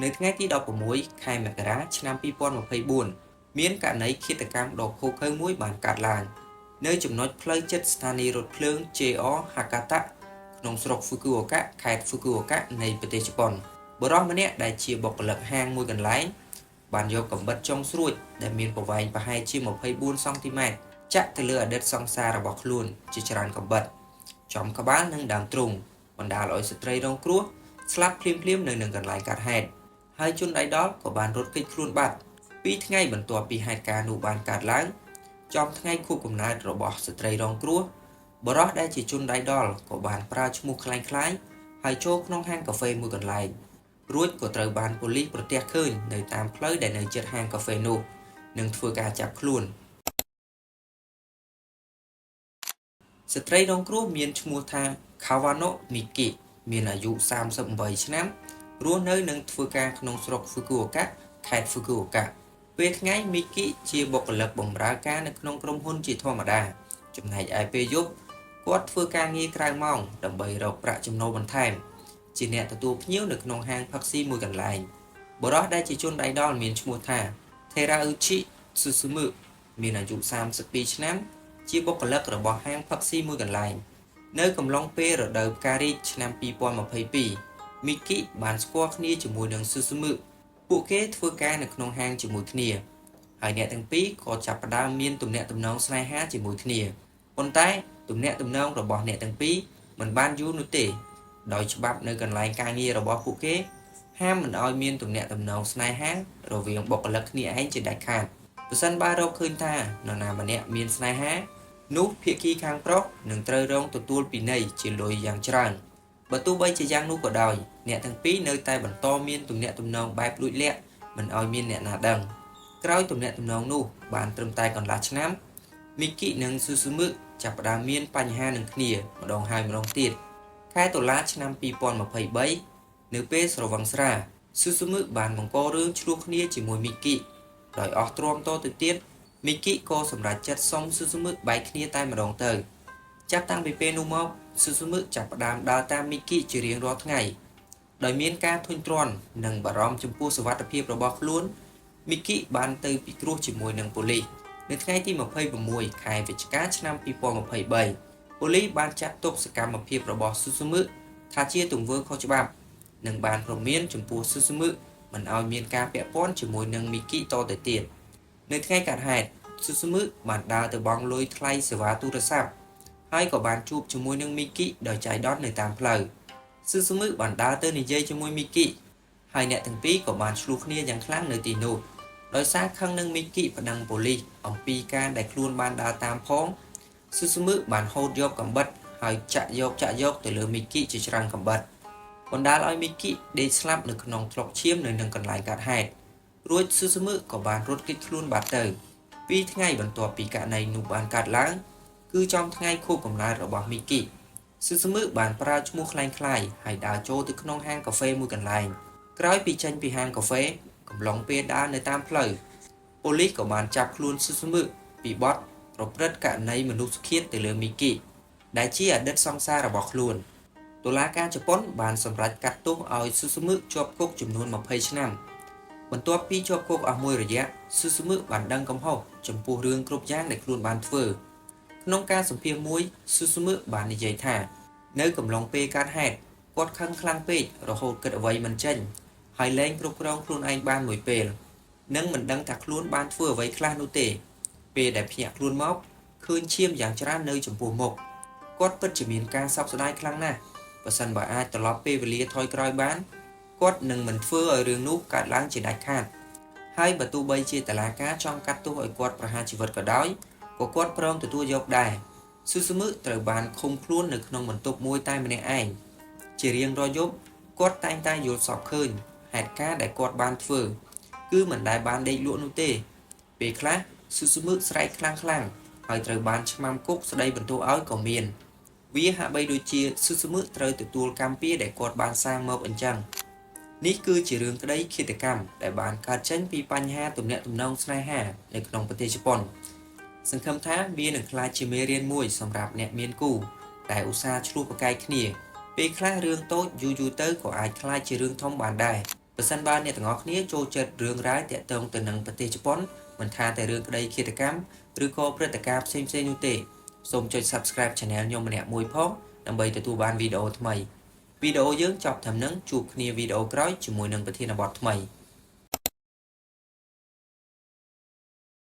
នៅថ្ងៃទី16ខែមករាឆ្នាំ2024មានករណីឃាតកម្មដ៏ឃោរឃៅមួយបានកើតឡើងនៅចំណុចផ្លូវចិត្តស្ថានីយ៍រថភ្លើង JR Hakata ក្នុងស្រុក Fukuoka ខេត្ត Fukuoka នៃប្រទេសជប៉ុនបុរសម្នាក់ដែលជាបុគ្គលិកហាងមួយកន្លែងបានយកកាំបិតចុងស្រួចដែលមានប្រវែងប្រហែលជា24សង់ទីម៉ែត្រចាក់ទៅលើអតីតសង្សាររបស់ខ្លួនជាច្រើនកាំបិតចំក្បាលនិងដើមទ្រូងបណ្ដាលឲ្យស្ត្រីរងគ្រោះស្លាប់ភ្លាមៗនៅនឹងកន្លែងកើតហេតុហើយជនដៃដល់ក៏បានរត់គេចខ្លួនបាត់ពីរថ្ងៃបន្ទាប់ពីហេតុការណ៍នោះបានកើតឡើងចំថ្ងៃខួបកំណើតរបស់ស្ត្រីរងគ្រោះបុរសដែលជាជនដៃដល់ក៏បានប្រើឈ្មោះក្លែងក្លាយហើយចូលក្នុងហាងកាហ្វេមួយកន្លែងរួចក៏ត្រូវបានប៉ូលីសប្រទះឃើញនៅតាមផ្លូវដែលនៅជិតហាងកាហ្វេនោះនិងធ្វើការចាប់ខ្លួនស្ត្រីរងគ្រោះមានឈ្មោះថា Kawano Miki មានអាយុ38ឆ្នាំរស់នៅនិងធ្វើការក្នុងស្រុក Fukuoka ខេត្ត Fukuoka ពេលថ្ងៃ Miki ជាបុគ្គលិកបម្រើការនៅក្នុងក្រុមហ៊ុនជាធម្មតាចំណែកឯពេលយប់គាត់ធ្វើការងារក្រៅម៉ោងដើម្បីរកប្រាក់ចំណូលបន្ថែមជាអ្នកទទួលភ្ញៀវនៅក្នុងហាងផឹកស៊ីមួយកន្លែងបុរសដែលជាជនដៃដល់មានឈ្មោះថា Terauchi Susumu មានអាយុ32ឆ្នាំជាបុគ្គលិករបស់ហាងផឹកស៊ីមួយកន្លែងនៅកំឡុងពេលរដូវផ្ការីកឆ្នាំ2022មីគីបានស្គាល់គ្នាជាមួយនឹងស៊ូស៊ូមឹពួកគេធ្វើការនៅក្នុងហាងជាមួយគ្នាហើយអ្នកទាំងពីរក៏ចាប់ផ្ដើមមានទំនាក់ទំនងស្នេហាជាមួយគ្នាប៉ុន្តែទំនាក់ទំនងរបស់អ្នកទាំងពីរមិនបានយូរនោះទេដោយច្បាប់នៅកន្លែងការងាររបស់ពួកគេហាមមិនឲ្យមានទំនាក់ទំនងស្នេហារវាងបុគ្គលិកគ្នាឯងជាដាច់ខាតប្រសិនបើរកឃើញថានរណាម្នាក់មានស្នេហានោះភាគីខាងប្រុសនឹងត្រូវរងទទួលពិន័យជាលុយយ៉ាងច្រើនបើទោះបីជាយ៉ាងនោះក៏ដោយអ្នកទាំងពីរនៅតែបន្តមានទំនាក់ទំនងបែបលួចលាក់មិនឲ្យមានអ្នកណាដឹងក្រោយទំនាក់ទំនងនោះបានត្រឹមតែកន្លះឆ្នាំមីគីនិងស៊ូស៊ូមឹចាប់ផ្ដើមមានបញ្ហានឹងគ្នាម្ដងហើយម្ដងទៀតខែតុលាឆ្នាំ2023នៅពេលស្រវឹងស្រាស៊ូស៊ូមឹបានបង្ករឿងឈ្លោះគ្នាជាមួយមីគីដោយអស់ទ្រាំតទៅទៀតមីគីក៏សម្រេចចិត្តសុំស៊ូស៊ូមឹបែកគ្នាតែម្ដងទៅចាប់តាំងពីពេលនោះមកស៊ូស៊ូមឹចាប់ផ្ដើមដើរតាមមីគីជារៀងរាល់ថ្ងៃដោយមានការធុញទ្រាន់និងបារម្ភចំពោះសុវត្ថិភាពរបស់ខ្លួនមីគីបានទៅពិគ្រោះជាមួយនឹងប៉ូលីសនៅថ្ងៃទី26ខែវិច្ឆិកាឆ្នាំ2023ប៉ូលីសបានចាត់ទុកសកម្មភាពរបស់ស៊ូស៊ូមឹថាជាទង្វើខុសច្បាប់និងបានព្រមានចំពោះស៊ូស៊ូមឹមិនឲ្យមានការពាក់ព័ន្ធជាមួយនឹងមីគីតទៅទៀតនៅថ្ងៃកើតហេតុស៊ូស៊ូមឹបានដើរទៅបង់លុយថ្លៃសេវាទូរស័ព្ទហើយក៏បានជួបជាមួយនឹងមីគីដោយចៃដន្យនៅតាមផ្លូវស៊ូស៊ូមឹបានដើរទៅនិយាយជាមួយមីគីហើយអ្នកទាំងពីរក៏បានឈ្លោះគ្នាយ៉ាងខ្លាំងនៅទីនោះដោយសារខឹងនឹងមីគីប្តឹងប៉ូលីសអំពីការដែលខ្លួនបានដើរតាមផងស៊ូស៊ូមឹបានហូតយកកាំបិតហើយចាក់យកចាក់យកទៅលើមីគីជាច្រើនកាំបិតបណ្ដាលឲ្យមីគីដេកស្លាប់នៅក្នុងថ្លុកឈាមនៅនឹងកន្លែងកើតហេតុរួចស៊ូស៊ូមឹក៏បានរត់គេចខ្លួនបាត់ទៅពីរថ្ងៃបន្ទាប់ពីករណីនោះបានកើតឡើងគឺចំថ្ងៃខួបកំណើតរបស់មីគីស៊ូស៊ូមឹបានប្រើឈ្មោះក្លែងក្លាយហើយដើរចូលទៅក្នុងហាងកាហ្វេមួយកន្លែងក្រោយពីចេញពីហាងកាហ្វេកំឡុងពេលដើរនៅតាមផ្លូវប៉ូលីសក៏បានចាប់ខ្លួនស៊ូស៊ូមឹពីបទប្រព្រឹត្តករណីមនុស្សឃាតទៅលើមីគីដែលជាអតីតសង្សាររបស់ខ្លួនតុលាការជប៉ុនបានសម្រេចកាត់ទោសឲ្យស៊ូស៊ូមឹជាប់គុកចំនួន20ឆ្នាំបន្ទាប់ពីជាប់គុកអស់មួយរយៈស៊ូស៊ូមឹបានដឹងកំហុសចំពោះរឿងគ្រប់យ៉ាងដែលខ្លួនបានធ្វើក្នុងការសម្ភាសមួយស៊ូស៊ូមឹបាននិយាយថានៅកំឡុងពេលកើតហេតុគាត់ខឹងខ្លាំងពេករហូតគិតអ្វីមិនចេញហើយលែងគ្រប់គ្រងខ្លួនឯងបានមួយពេលនិងមិនដឹងថាខ្លួនបានធ្វើអ្វីខ្លះនោះទេពេលដែលភ្ញាក់ខ្លួនមកឃើញឈាមយ៉ាងច្រើននៅចំពោះមុខគាត់ពិតជាមានការសោកស្ដាយខ្លាំងណាស់បើសិនបើអាចត្រឡប់ពេលវេលាថយក្រោយបានគាត់នឹងមិនធ្វើឲ្យរឿងនោះកើតឡើងជាដាច់ខាតហើយបើទោះបីជាតុលាការចង់កាត់ទោសឲ្យគាត់ប្រហារជីវិតក៏ដោយក៏គាត់ព្រមទទួលយកដែរស៊ូស៊ូមឹត្រូវបានឃុំខ្លួននៅក្នុងបន្ទប់មួយតែម្នាក់ឯងជារៀងរាល់យប់គាត់តែងតែយល់សប្តិឃើញហេតុការណ៍ដែលគាត់បានធ្វើគឺមិនដែលបានដេកលក់នោះទេពេលខ្លះស៊ូស៊ូមឹស្រែកខ្លាំងខ្លាំងហើយត្រូវបានឆ្មាំគុកស្ដីបន្ទោសឲ្យក៏មានវាហាក់បីដូចជាស៊ូស៊ូមឹត្រូវទទួលកម្មពៀរដែលគាត់បានសាងមកអញ្ចឹងនេះគឺជារឿងក្តីឃាតកម្មដែលបានកើតចេញពីបញ្ហាទំនាក់ទំនងស្នេហានៅក្នុងប្រទេសជប៉ុនសង្ឃឹមថាវានឹងក្លាយជាមេរៀនមួយសម្រាប់អ្នកមានគូដែលឧស្សាហ៍ឈ្លោះប្រកែកគ្នាពេលខ្លះរឿងតូចយូរៗទៅក៏អាចក្លាយជារឿងធំបានដែរ។ ប្រសិនបើអ្នកទាំងអស់គ្នាចូលចិត្តរឿងរ៉ាវទាក់ទងទៅនឹងប្រទេសជប៉ុនមិនថាតែរឿងក្តីឃាតកម្មឬក៏ព្រឹត្តិការណ៍ផ្សេងៗនោះទេសូមចុច Subscribe Channel ខ្ញុំម្នាក់មួយផងដើម្បីទទួលបានវីដេអូថ្មីវីដេអូយើងចប់ត្រឹមហ្នឹងជួបគ្នាវីដេអូក្រោយជាមួយនឹងប្រធានបទថ្មី។